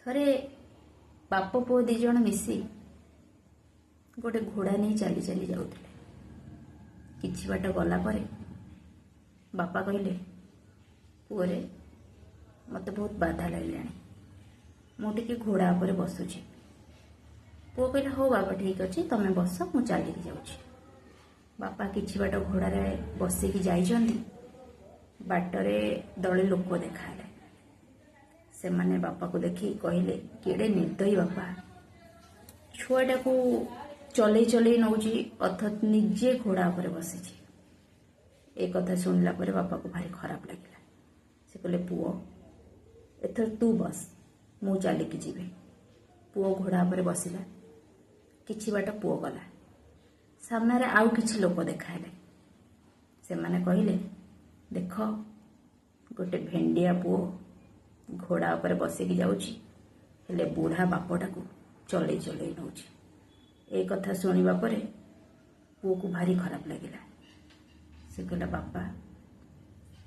ଥରେ ବାପ ପୁଅ ଦି ଜଣ ମିଶି ଗୋଟେ ଘୋଡ଼ା ନେଇ ଚାଲି ଚାଲି ଯାଉଥିଲେ। କିଛି ବାଟ ଗଲା ପରେ ବାପା କହିଲେ, "ପୁଅରେ, ମୋତେ ବହୁତ ବାଧା ଲାଗିଲାଣି, ମୁଁ ଟିକେ ଘୋଡ଼ା ଉପରେ ବସୁଛି।" ପୁଅ କହିଲା, "ହଉ ବାବା, ଠିକ ଅଛି, ତମେ ବସ, ମୁଁ ଚାଲିକି ଯାଉଛି।" ବାପା କିଛି ବାଟ ଘୋଡ଼ାରେ ବସିକି ଯାଇଛନ୍ତି, ବାଟରେ ଦଳେ ଲୋକ ଦେଖାହେଲେ। ସେମାନେ ବାପାକୁ ଦେଖି କହିଲେ, "କେଡ଼େ ନିର୍ଦ୍ଦୟୀ ବାପା, ଛୁଆଟାକୁ ଚଲେଇ ଚଲେଇ ନଉଛି, ଅର୍ଥାତ୍ ନିଜେ ଘୋଡ଼ା ଉପରେ ବସିଛି।" ଏ କଥା ଶୁଣିଲା ପରେ ବାପାକୁ ଭାରି ଖରାପ ଲାଗିଲା। ସେ କହିଲେ, "ପୁଅ, ଏଥର ତୁ ବସ, ମୁଁ ଚାଲିକି ଯିବି।" ପୁଅ ଘୋଡ଼ା ଉପରେ ବସିଲା। କିଛି ବାଟ ପୁଅ ଗଲା। ସାମ୍ନାରେ ଆଉ କିଛି ଲୋକ ଦେଖାହେଲେ। ସେମାନେ କହିଲେ, "ଦେଖ, ଗୋଟେ ଭେଣ୍ଡିଆ ପୁଅ ଘୋଡ଼ା ଉପରେ ବସିକି ଯାଉଛି, ହେଲେ ବୁଢ଼ା ବାପଟାକୁ ଚଲେଇ ଚଲେଇ ନଉଛି।" ଏ କଥା ଶୁଣିବା ପରେ ପୁଅକୁ ଭାରି ଖରାପ ଲାଗିଲା। ସେ କହିଲା, "ବାପା,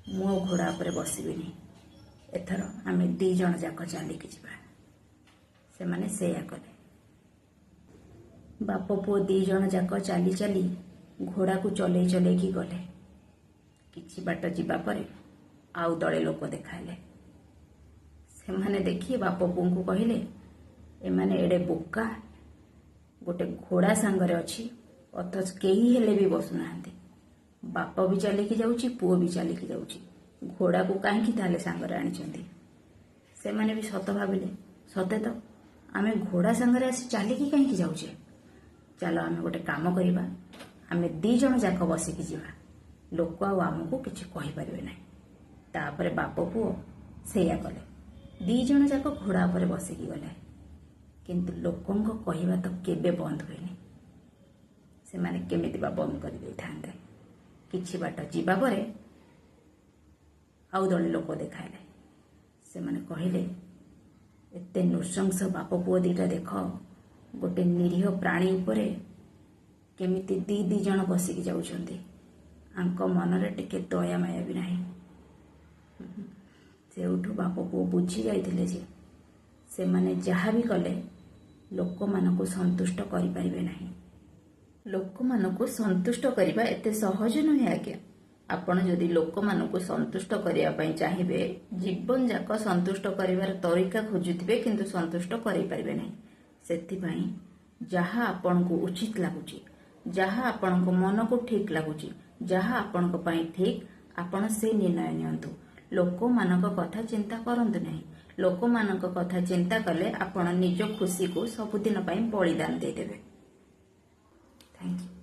ମୁଁ ଆଉ ଘୋଡ଼ା ଉପରେ ବସିବିନି, ଏଥର ଆମେ ଦି ଜଣ ଯାକ ଚାଲିକି ଯିବା।" ସେମାନେ ସେଇଆ କଲେ। ବାପ ପୁଅ ଦି ଜଣ ଯାକ ଚାଲି ଚାଲି ଘୋଡ଼ାକୁ ଚଲେଇ ଚଲେଇକି ଗଲେ। କିଛି ବାଟ ଯିବା ପରେ ଆଉ ଦଳେ ଲୋକ ଦେଖାହେଲେ। ସେମାନେ ଦେଖି ବାପ ପୁଅଙ୍କୁ କହିଲେ, "ଏମାନେ ଏଡ଼େ ବୋକା, ଗୋଟେ ଘୋଡ଼ା ସାଙ୍ଗରେ ଅଛି, ଅଥଚ କେହି ହେଲେ ବି ବସୁନାହାନ୍ତି। ବାପ ବି ଚାଲିକି ଯାଉଛି, ପୁଅ ବି ଚାଲିକି ଯାଉଛି, ଘୋଡ଼ାକୁ କାହିଁକି ତାହେଲେ ସାଙ୍ଗରେ ଆଣିଛନ୍ତି?" ସେମାନେ ବି ସତ ଭାବିଲେ, "ସତେ ତ, ଆମେ ଘୋଡ଼ା ସାଙ୍ଗରେ ଆସି ଚାଲିକି କାହିଁକି ଯାଉଛେ? ଚାଲ, ଆମେ ଗୋଟେ କାମ କରିବା, ଆମେ ଦି ଜଣ ଯାକ ବସିକି ଯିବା, ଲୋକ ଆଉ ଆମକୁ କିଛି କହିପାରିବେ ନାହିଁ।" ତାପରେ ବାପ ପୁଅ ସେଇଆ କଲେ। ଦି ଜଣ ଯାକ ଘୋଡ଼ା ଉପରେ ବସିକି ଗଲେ। କିନ୍ତୁ ଲୋକଙ୍କ କହିବା ତ କେବେ ବନ୍ଦ ହୁଏନି। ସେମାନେ କେମିତି ବା ବନ୍ଦ କରିଦେଇଥାନ୍ତେ? କିଛି ବାଟ ଯିବା ପରେ ଆଉ ଦଳେ ଲୋକ ଦେଖାହେଲେ। ସେମାନେ କହିଲେ, "ଏତେ ନୃଶଂସ ବାପ ପୁଅ ଦିଟା, ଦେଖ, ଗୋଟେ ନିରୀହ ପ୍ରାଣୀ ଉପରେ କେମିତି ଦି ଦି ଜଣ ବସିକି ଯାଉଛନ୍ତି। ୟାଙ୍କ ମନରେ ଟିକେ ଦୟା ମାୟା ବି ନାହିଁ।" ସେଇଠୁ ବାପ ପୁଅ ବୁଝି ଯାଇଥିଲେ ଯେ ସେମାନେ ଯାହା ବି କଲେ ଲୋକମାନଙ୍କୁ ସନ୍ତୁଷ୍ଟ କରିପାରିବେ ନାହିଁ। ଲୋକମାନଙ୍କୁ ସନ୍ତୁଷ୍ଟ କରିବା ଏତେ ସହଜ ନୁହେଁ ଆଜ୍ଞା। ଆପଣ ଯଦି ଲୋକମାନଙ୍କୁ ସନ୍ତୁଷ୍ଟ କରିବା ପାଇଁ ଚାହିଁବେ, ଜୀବନ ଯାକ ସନ୍ତୁଷ୍ଟ କରିବାର ତରିକା ଖୋଜୁଥିବେ, କିନ୍ତୁ ସନ୍ତୁଷ୍ଟ କରିପାରିବେ ନାହିଁ। ସେଥିପାଇଁ ଯାହା ଆପଣଙ୍କୁ ଉଚିତ ଲାଗୁଛି, ଯାହା ଆପଣଙ୍କ ମନକୁ ଠିକ ଲାଗୁଛି, ଯାହା ଆପଣଙ୍କ ପାଇଁ ଠିକ, ଆପଣ ସେ ନିର୍ଣ୍ଣୟ ନିଅନ୍ତୁ। ଲୋକମାନଙ୍କ କଥା ଚିନ୍ତା କରନ୍ତୁ ନାହିଁ। ଲୋକମାନଙ୍କ କଥା ଚିନ୍ତା କଲେ ଆପଣ ନିଜ ଖୁସିକୁ ସବୁଦିନ ପାଇଁ ବଳିଦାନ ଦେଇଦେବେ। Thank you.